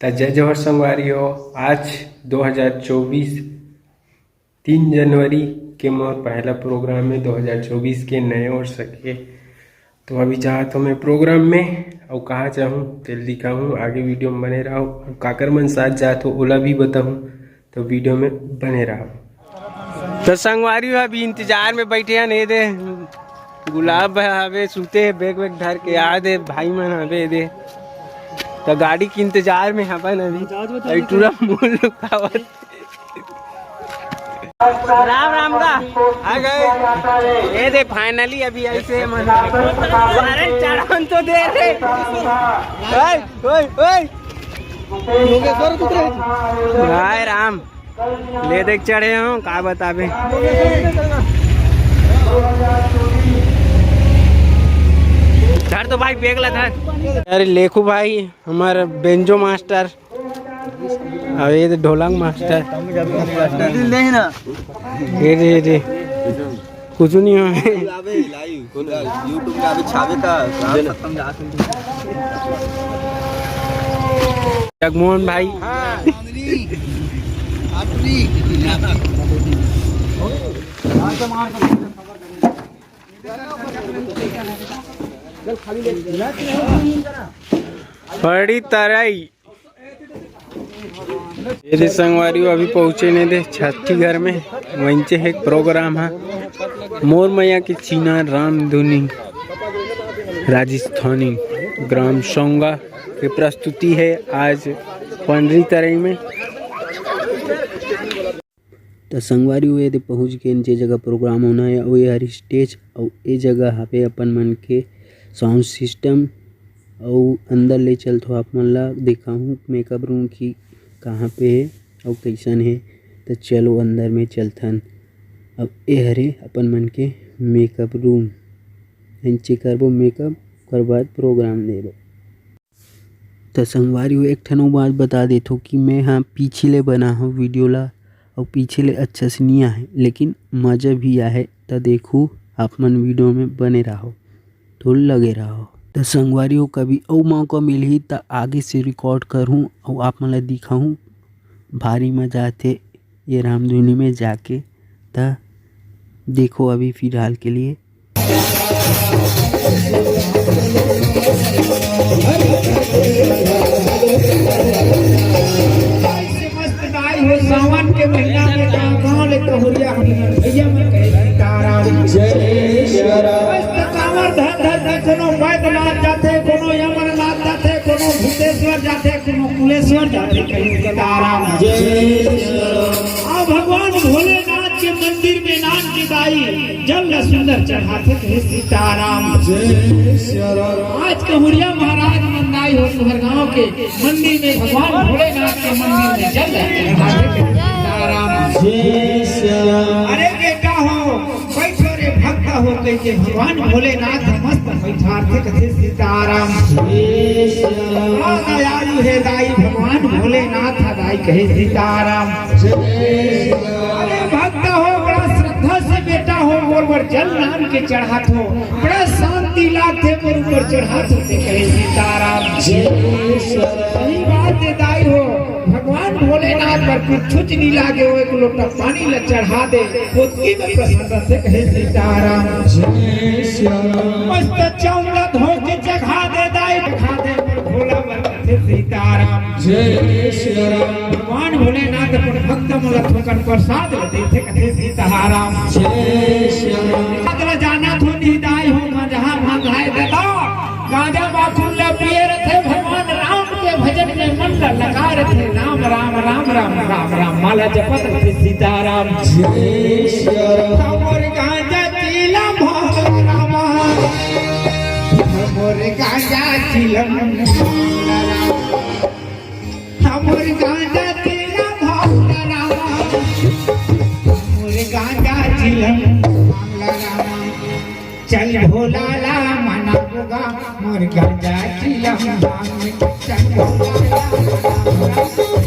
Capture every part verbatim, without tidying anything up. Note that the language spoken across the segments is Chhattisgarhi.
त जय जोहार संगवारी हो, आज दो हज़ार चउबीस, तीन जनवरी के मोर पहला प्रोग्राम हे दो हज़ार चउबीस के नए वर्ष के। तो अभी जात हो मैं प्रोग्राम में, अउ कहाँ जाहूँ तेल दिखाहूँ। आगे वीडियो में बने रहो, अउ काकर मन साथ जात हो ओला भी बताहूँ, तो वीडियो में बने रहो। तो संगवारी हो, अभी इंतजार में बैठे हैं, नहीं दे गुलाब हवे सुते हे, बैग वैग धर के आ दे भाई मन हवे दे। तो गाड़ी के इंतजार में हवन अभी। अरे टूरा मुंह लुकावत। राम राम दा। आ गए। ये दे फाइनली अभी ऐसे मन अरे चढ़न तो दे रे। ओए, ओए, ओए। हाय राम। ले देख चढ़े हो, का बताबे। धर तो भाई, बैग ला धर। अरे लेखू भाई, हमार बेंजो मास्टर, अउ ये तो ढोलक मास्टर। नहीं ना। ये रे, ये रे। कुछ नहीं हो। अबे लाइव, YouTube पे अबे छावे का, राम सत्संग जा सकते हैं। जगमोहन भाई। बड़ी तरई। ये दे संगवारी हो, अभी पहुँचे नहीं दे छठी घर में, वहीं से एक प्रोग्राम है। मोर मैया के चीना राम धुनी राजस्थानी ग्राम सोंगा के प्रस्तुति है आज पंडरी तरई में। त संगवारी हो, ये दे पहुँच गेन जे जगह प्रोग्राम होना है, अउ ये हर स्टेज, अउ ये जगह हवे अपन मन के साउंड सिस्टम। अउ अंदर ले चलथो, आप मन ला देखाहूँ मेकअप रूम की कहाँ पे हे अउ कैसन हे। त चलो अंदर में चलथन। अब ए हरे अपन मन के मेकअप रूम, एंचे करबो मेकअप, ओकर बाद प्रोग्राम देबो। त संगवारी हो, एक ठन अउ बात बता देथो कि मैं हा पीछे ले बना हूँ वीडियो ला, अउ पीछे ले अच्छा से नहीं आहे, लेकिन मजा भी आहे। त देखू, आप मन वीडियो में बने रहो, तो लगे रहो। त संगवारी हो, कभी अउ मौका मिलही त आगे से रिकॉर्ड करहूँ अउ आप मन ला दिखाहूँ। भारी मजा आथे ये रामधुनी में जाके। त देखो अभी फिलहाल के लिए ऐसे मस्त गाय हो सावन के महीना में गाँव गाँव ले कहुरिया हमर भैया मन कहे सीताराम। जय श्री राम। मस्त कांवर धर धर के कोनो बैद्यनाथ जाथे, कोनो अमरनाथ जाथे, कोनो भूतेश्वर जाथे, कोनो कुलेश्वर जाथे, कहे सीताराम। जय श्री राम। आ भगवान भोलेनाथ के मंदिर में नान के दाई जल ला सुंदर चढ़ाथे, कहे सीताराम। जय श्री राम। आज कहुरिया महाराज मन दाई हो तुहर गाँव के मंदिर में, भगवान भोलेनाथ के मंदिर में जल ला चढ़ाथे, कहे सीताराम। जय श्री राम। अरे बेटा हो, बैठो रे भक्त हो, कह के भगवान भोलेनाथ मस्त बैठारथे, कथे सीताराम। जय श्री राम। बड़ा दयालु हे दाई भगवान भोलेनाथ दाई, कहे सीताराम। जय श्री राम। अरे भक्त हो, बड़ा श्रद्धा से बेटा हो, मोर बर जल नान के चढ़ात हो, बड़ा शांति लागथे मोर ऊपर चढ़ात हो, ते कहे सीताराम। जय श्री राम। सही बात हे दाई हो, भगवान भोलेनाथ बर कुछ नी लागे हो, एक लोटा पानी ला चढ़ा दे, ओतकी में प्रसन्न रथे, कहे सीताराम। जय श्री राम। मस्त चौंगा धो के चढ़ा दे दाई, चढ़ा दे मोर भोला बर, कथे सीताराम। जय श्री राम। भगवान भोलेनाथ अपन भक्त मन ला थोकन प्रसाद ला देथे, कथे सीताराम। जय श्री राम। अगर जाना थो निदाई हो, मजहा मंगाए ददा, गांजा माखुर ला पिए रथे, भगवान राम के भजन में मन ला लगा रथे। राम, राम, राम, राम, राम, राम, माला जपत रथे सीताराम। जय श्री राम। हमर गांजा चीलम भोला रामा, हमर गांजा चीलम भोला रामा, हमर गांजा चीलम भोला रामा, हमर गांजा चीलम भोला रामा। चल भोला ला मनाबो गा, मोर गांजा चिलम भांग। चल भोला ला मनाबो गा।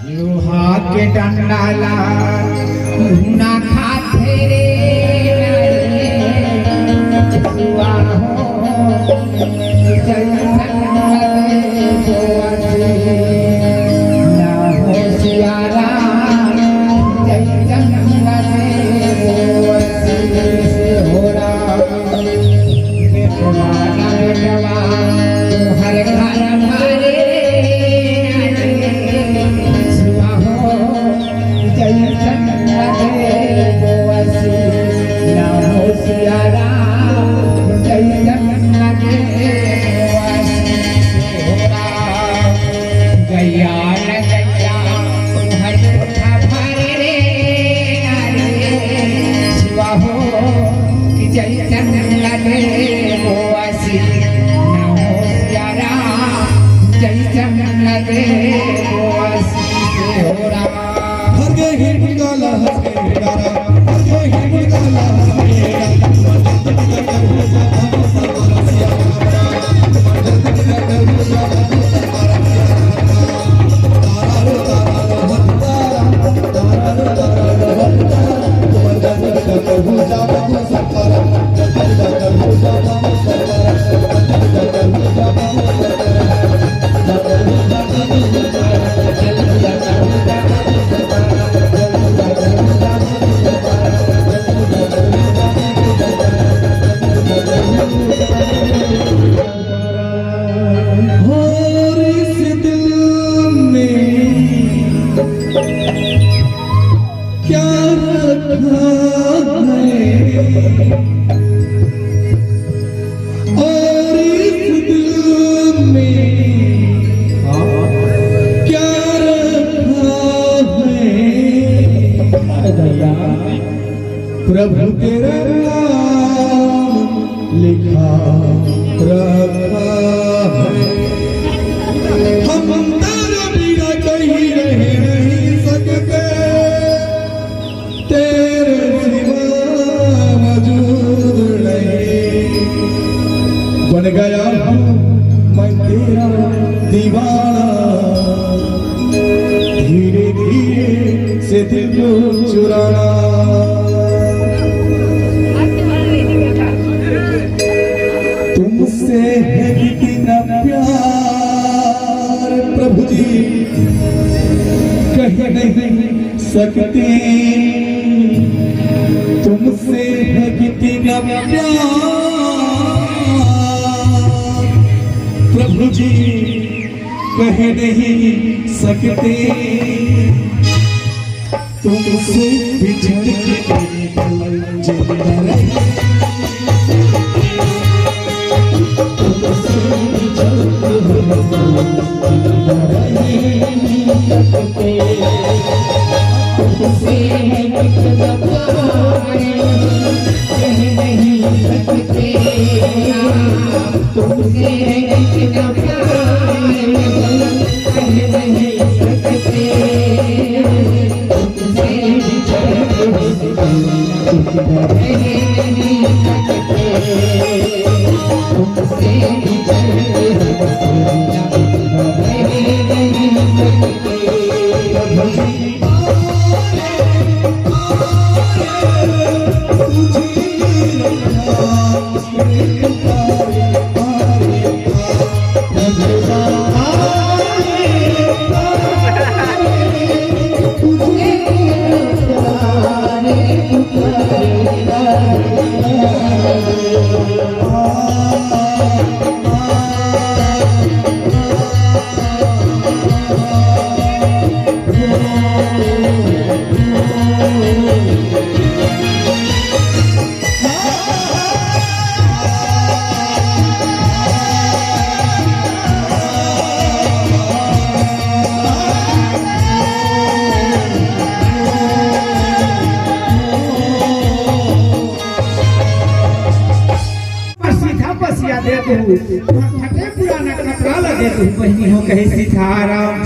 लोहा के डंडा ला घुना खाथे रे, सुआ हो, जैसन लगे बोअसी। ना हो सियारा, जैसन लगे बोअसी। हो राम, बेटवा ना बेटवा, तोहर घर भरे रे, सुआ हो, जैसन लगे बोअसी। ना हो सियारा, जैसन लगे बोअसी। हो राम, गैया न गैया, हर कोठा भरे रे, अरे, सुआ हो, कि जैसन लगे बोअसी, ना हो सियारा, जैसन लगे बोअसी। से हो राम। हर गए हिंद गाला, हर गए हिंद गाला, हर गए हिंद गाला, हर गए हिंद गाला। और इस दिल में क्या रखा है, और इस दिल में क्या रखा है। अरे भैया, प्रभु तेरा नाम लिखा रखा है। हम तेरे बिना कहीं रह नहीं सकते, तेरे सिवा मौजूद नहीं। बन गया हूँ मैं तेरा दीवाना, धीरे धीरे दिल चुराना। तुमसे है कितना प्यार प्रभु जी, कह नहीं सकते। तुमसे है कितना प्यार प्रभु जी, कह नहीं सकते। तुमसे बिछड़ के जिंदा रहे। तुमसे बिछड़ के जिंदा रहे। तुमसे कितना प्यार कह नहीं सकते। तुमसे कितना प्यार कह नहीं सकते। सीधा पसिया दे तू, फटे पुराना कपड़ा लगे तू, बहिनी हो कहे सीताराम।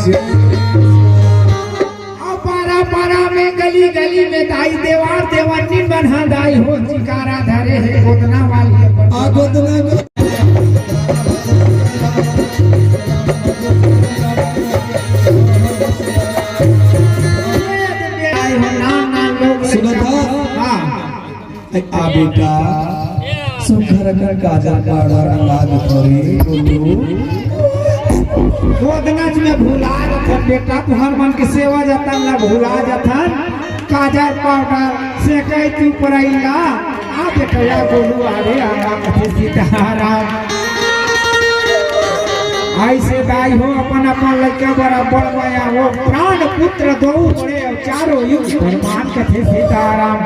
आ पारा पारा में, गली गली में दाई, देवार देवानी मन ह दाई हो, चिकारा धरे हे गोदना वाली अपन। आ गोदना। दाई हो, नान नान लोग सुनत हस? हाँ। आ बेटा, सुघर अकन काजर पाउडर लगा दे थोरे, गोलू। गोदनच में भुला जथन बेटा, तुहर मन के सेवा जतन ला भुला जथन। काजर पाउडर से कही तू परई ला। आ बेटा, या गोलू, अरे आवा कथे सीताराम। अइसे दाई हो, अपन अपन लइका बराबर मया हो, प्राण पुत्र दो बड़े चारों युग प्रमाण कथे सीताराम।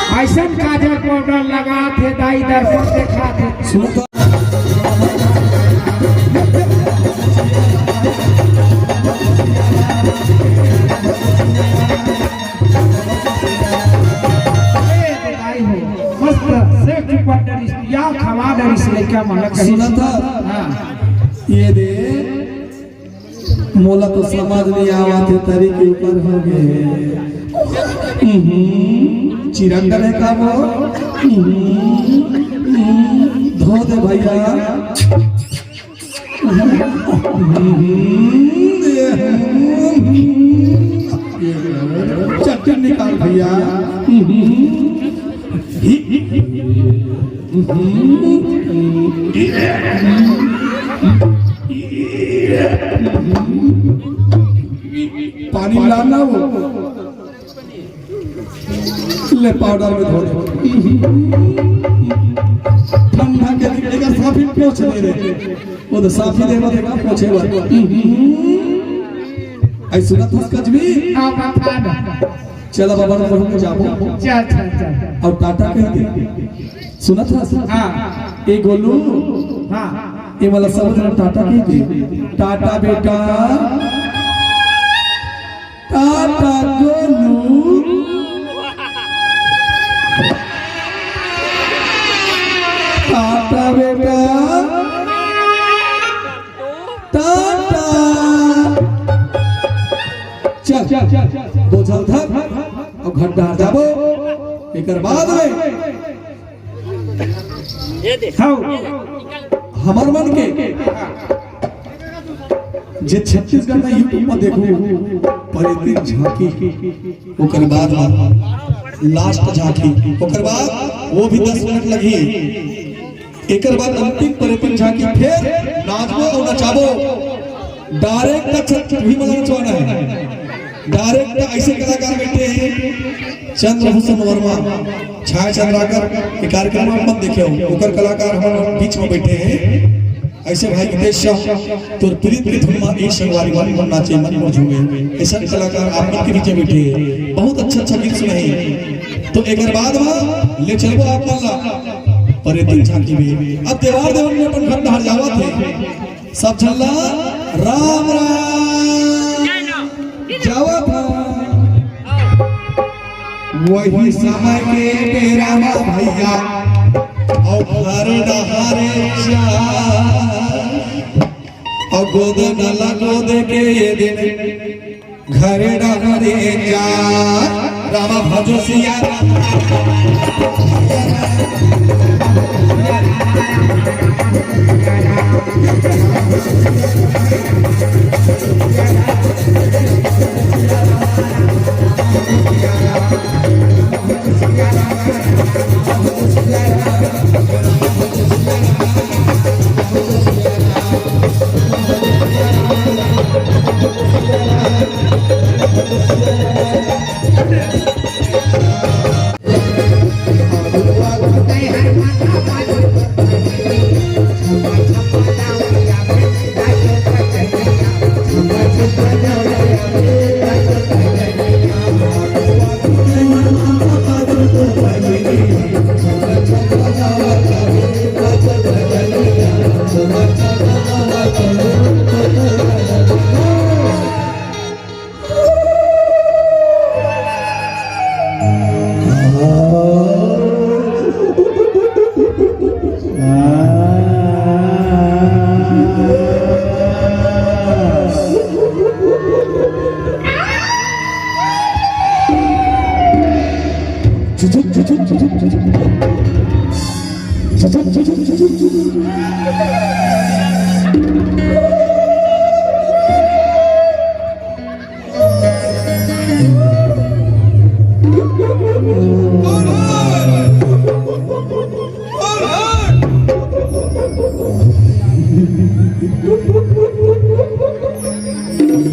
अइसन काजर पाउडर लगाथे दाई, दर्पण देखाथे। ए दाई हो, मस्त सेठ जी पटरिस, या खवा डरिस लइका मन ल कहिस। सुनत हस? हाँ। ये दे। मोला तो समझ नइ आवत हे, तरी के ऊपर हो गे। हम्म, चिरंदर हे का वो? हम्म, हम्म, धो दे भइया। हम्म, ये, हम्म, चट्टी निकाल भइया। हम्म। पानी लाना वो। ले पाउडर में धो दे। ठंडा के दिन का साफी पोछ दे रे। वो तो साफी दे मत का पोछे वाला। अइसे सुनत हस कजवी? हाँ, बता ना। चला बाबा, हम जाबो। चल, चल, चल। अउ टाटा कहि दे। सुनत हस? हाँ। ए गोलू। हाँ। ए वाला सब झन टाटा कहि दे। टाटा बेटा। टाटा गोलू। टाटा बेटा। टाटा। चल, दो झन धर, अउ घर डहर जाबो। एकर बाद में हव, हमर मन के जे छत्तीसगढ़ में YouTube पर देखू, परेतिन झांकी, ओकर बाद में लास्ट झांकी, ओकर बाद वो भी दस मिनट लगही। एकर बाद अंतिम परेतिन झांकी, फिर नाचबो और नचाबो। डायरेक्ट छत भी मना नचवाना है। डायरेक्ट ऐसे कलाकार बैठे हैं, चंद्रभूषण वर्मा, छाया चंद्राकर, ये कार्यक्रम आप मत देखे हो, ओकर कलाकार हमारे बीच में बैठे हैं। ऐसे भाई हितेश शाह, तोर प्रीत के धुन मा ए संगवारी मन, मन नाचे मन मोर झूमे, ऐसा कलाकार आप मन के बीच में बैठे हैं। बहुत अच्छा अच्छा गीत सुनाई। तो एकर बाद में ले चलबो आप मन ला परेतिन झांकी में। अब देवार देवन में अपन घर डहर जावत है। सब झन ला राम राम। जावत हा। वही समय के बेरा मा भैया, अउ घर डहरे जा, अउ गोद नला गोद के ये दिन, घर डहरे जा। रामा भजो सिया राम।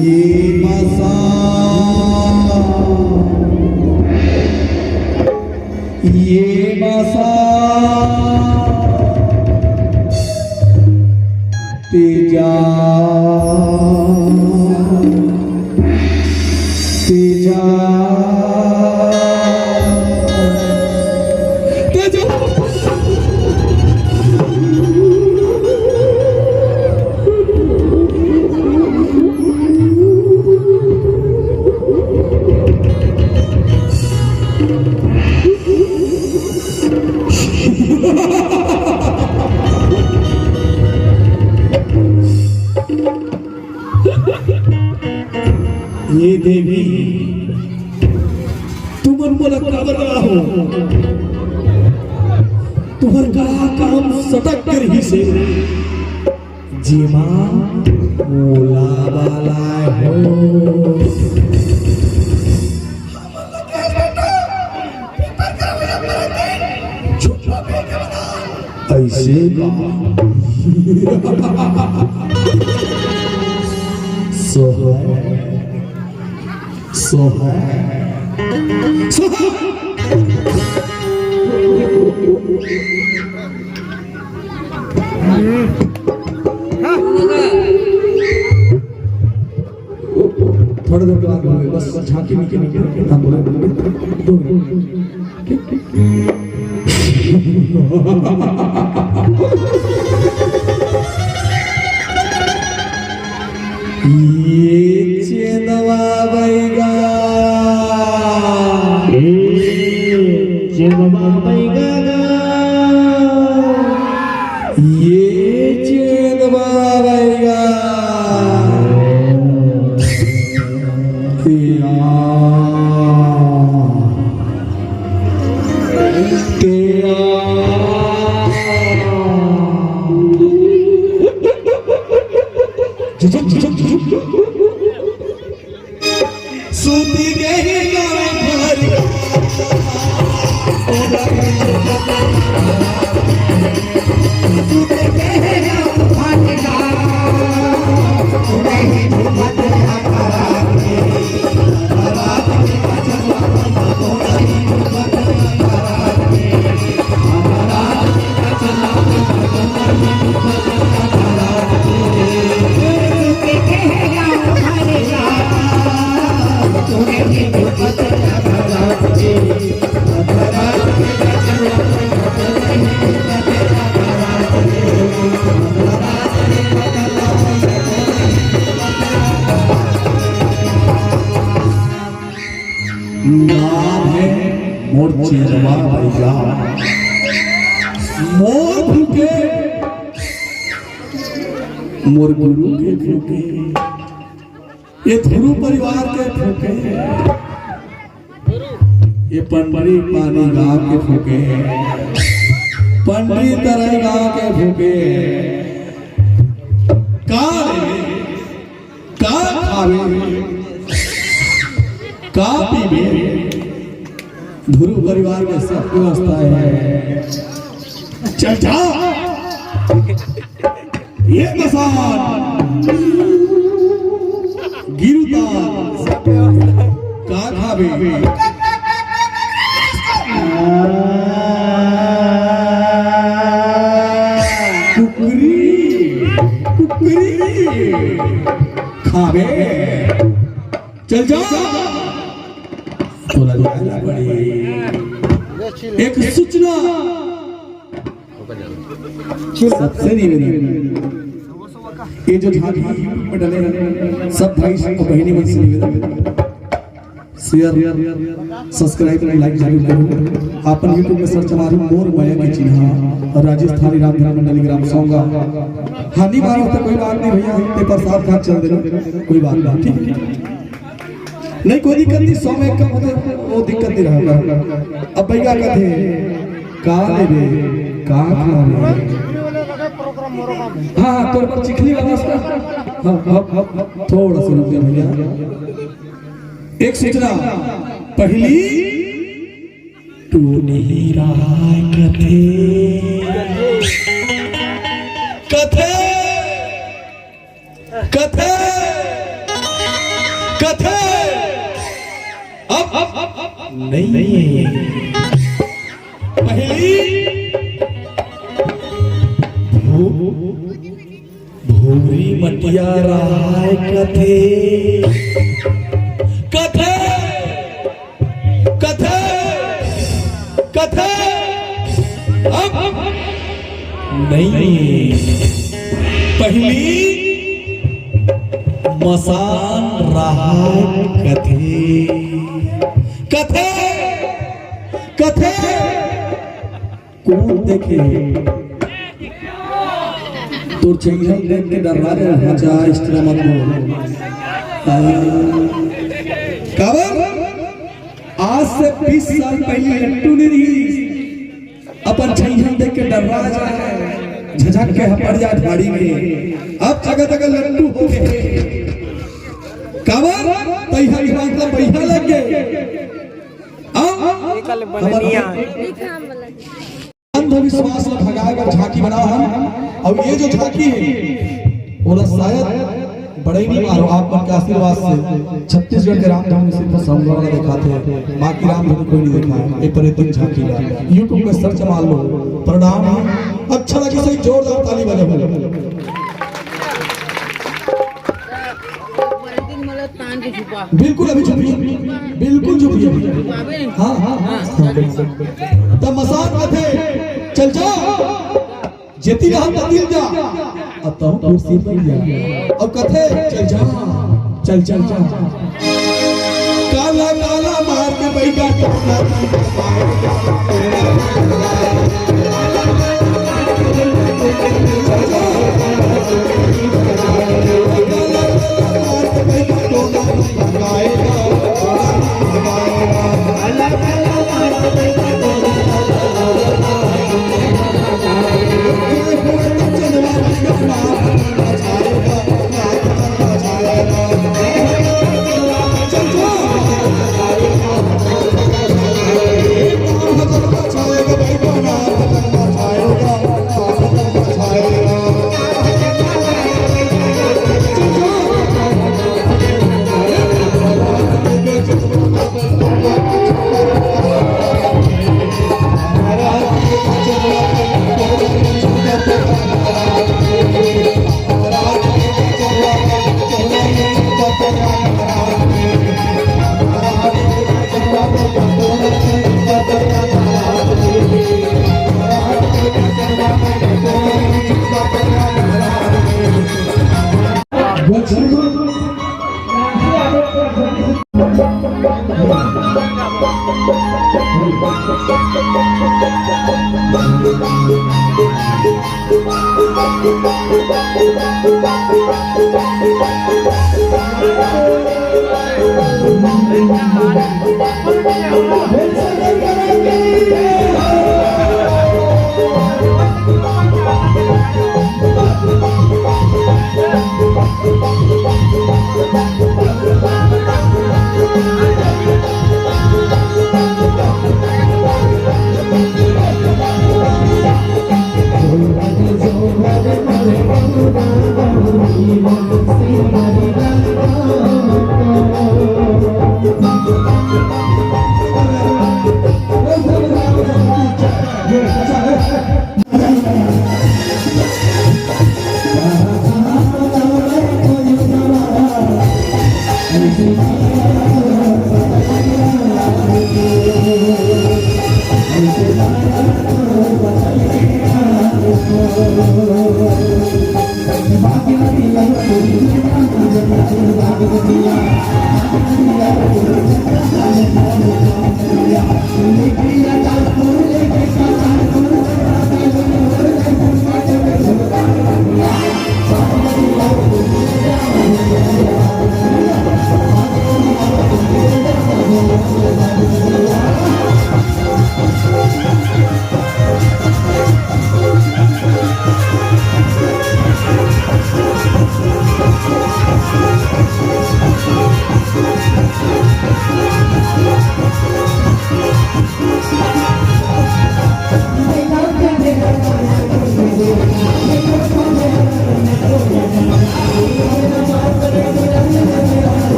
ये मसा, ये मसा, तेजा, तेजा, तेजा। ये देवी, तुमन मोला काबर बलाहो? तुहर का काम सटक कर ही से, जेमा मोला बलाए हो? ऐसे का? सोहर, सोहर, सोहर। थोड़ा देर के बाद बोलेंगे, बस झांकी में के लिए हम बोले, बोलेंगे, दो मिनट। ये चेंदवा बैगा। ये चेंदवा बैगा। ये चेंदवा बैगा। तेरा, तेरा। नाम है मोर चेरवा भैया, मोर फूके, मोर गुरु के फूके, ये धुरू परिवार के फूके, ये पंडरी पानी गांव के फूके, पंडरी तरई गांव के फूके। का रे? का खावे? का पीवे? धुरू परिवार में सब व्यवस्था है। चल जा। ये मसान गिरुता का खावे? कुकरी, कुकरी खावे। चल जा। तोला जाए ला पड़ी। एक सूचना सबसे निवेदन, ये जो झांकी YouTube में डले हैं, सब भाई और बहनी मन से निवेदन, share, subscribe, like जरूर करो। अपन YouTube में search मारो मोर मया के चिन्हा, राजस्थानी रामधुन मंडली ग्राम सौंगा। हाँ, नहीं मारो तो कोई बात नहीं भैया, ते प्रसाद खा चल देना, कोई बात नहीं, ठीक है? नहीं, कोई दिक्कत नहीं, सौ में कम होता, वो दिक्कत नहीं रहेगा। अब भैया कहते हैं, का लेबे, का खाबे? हाँ, हाँ, तोर पर चिखली वाला उसका। हाँ, हाँ, हाँ, थोड़ा सा रुक जा भैया। एक सूचना, पहली टूनी राय कथे, कथे, कथे, कथे, अब, अब, अब, अब नहीं है। पहली भू-, भूरी मटिया राय कथे, कथे, कथे, कथे, अब नहीं। पहली मसान राय कथे, कथे, कथे। कौन देखे? तोर चेहरा देख के डर्रा गे, हाँ जा, इस तरह मत बोल। काबर? आज से बीस साल पहले लट्टू नहीं रही, अपन चेहरा देख के डर्रा जाए, झझक के हपड़ जाए झाड़ी में। अब जगह जगह लट्टू हो गए। काबर? तैहा की बात ला बैहा लग गए। अब एकर ले बने हमर नहीं आए। अंधविश्वास ला भगाए बर झांकी बना हन। और ये जो झांकी है, ओला शायद बड़े नहीं मारो, आप मन के आशीर्वाद से छत्तीसगढ़ के रामधुन सिर्फ सौंगा वाला दिखाते हैं, बाकी रामधुन कोई नहीं दिखा है। एक पर एक दिन झांकी ला YouTube में search मार लो। प्रणाम है, अच्छा लगे सही जोरदार ताली बजाओ। बिल्कुल अभी छुपी, बिल्कुल छुपी। हाँ, हाँ, हाँ, हाँ, बिल्कुल। तब मसान कथे, "चल जा, जेती रहत ततिल जा, अब तहु कुर्सी पर जा।" अब कथे, "चल जा, चल, चल जा।" काला, काला मार के बैठा टोना।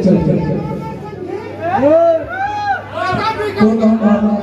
चल, चल, चल। तो हम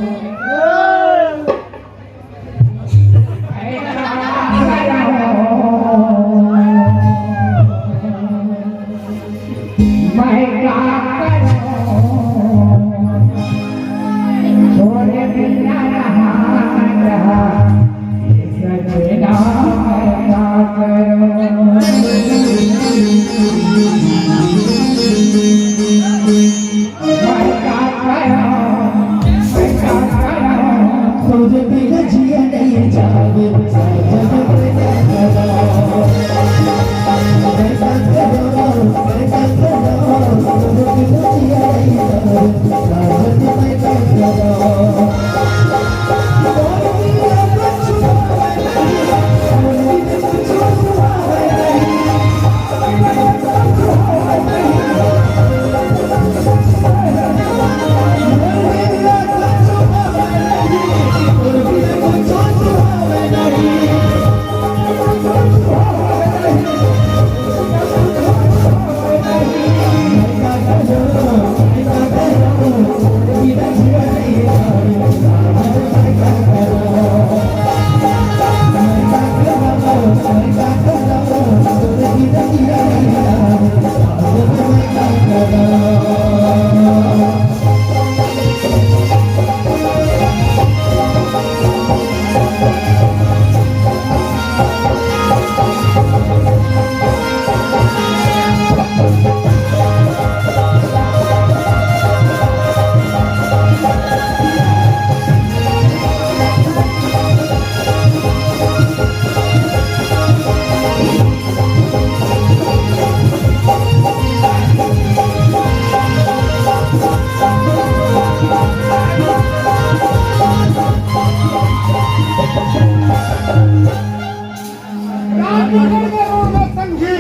बिगड़ गए रोड में संगी,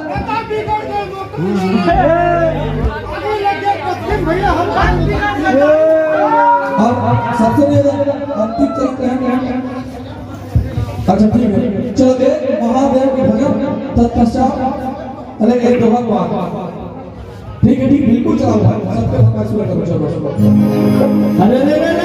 पता बिगड़ गए वो तुम। आगे लग गए पश्चिम भैया हम। अब सबसे पहले अंतिम चरण में हम, अच्छा ठीक है, चलो एक महादेव के भजन, तत्पश्चात अरे एक दो बार। ठीक है, ठीक, बिल्कुल चलाओ भाई, सबके फरमाइश पूरा करो, चलो, चलो। अरे, अरे, अरे,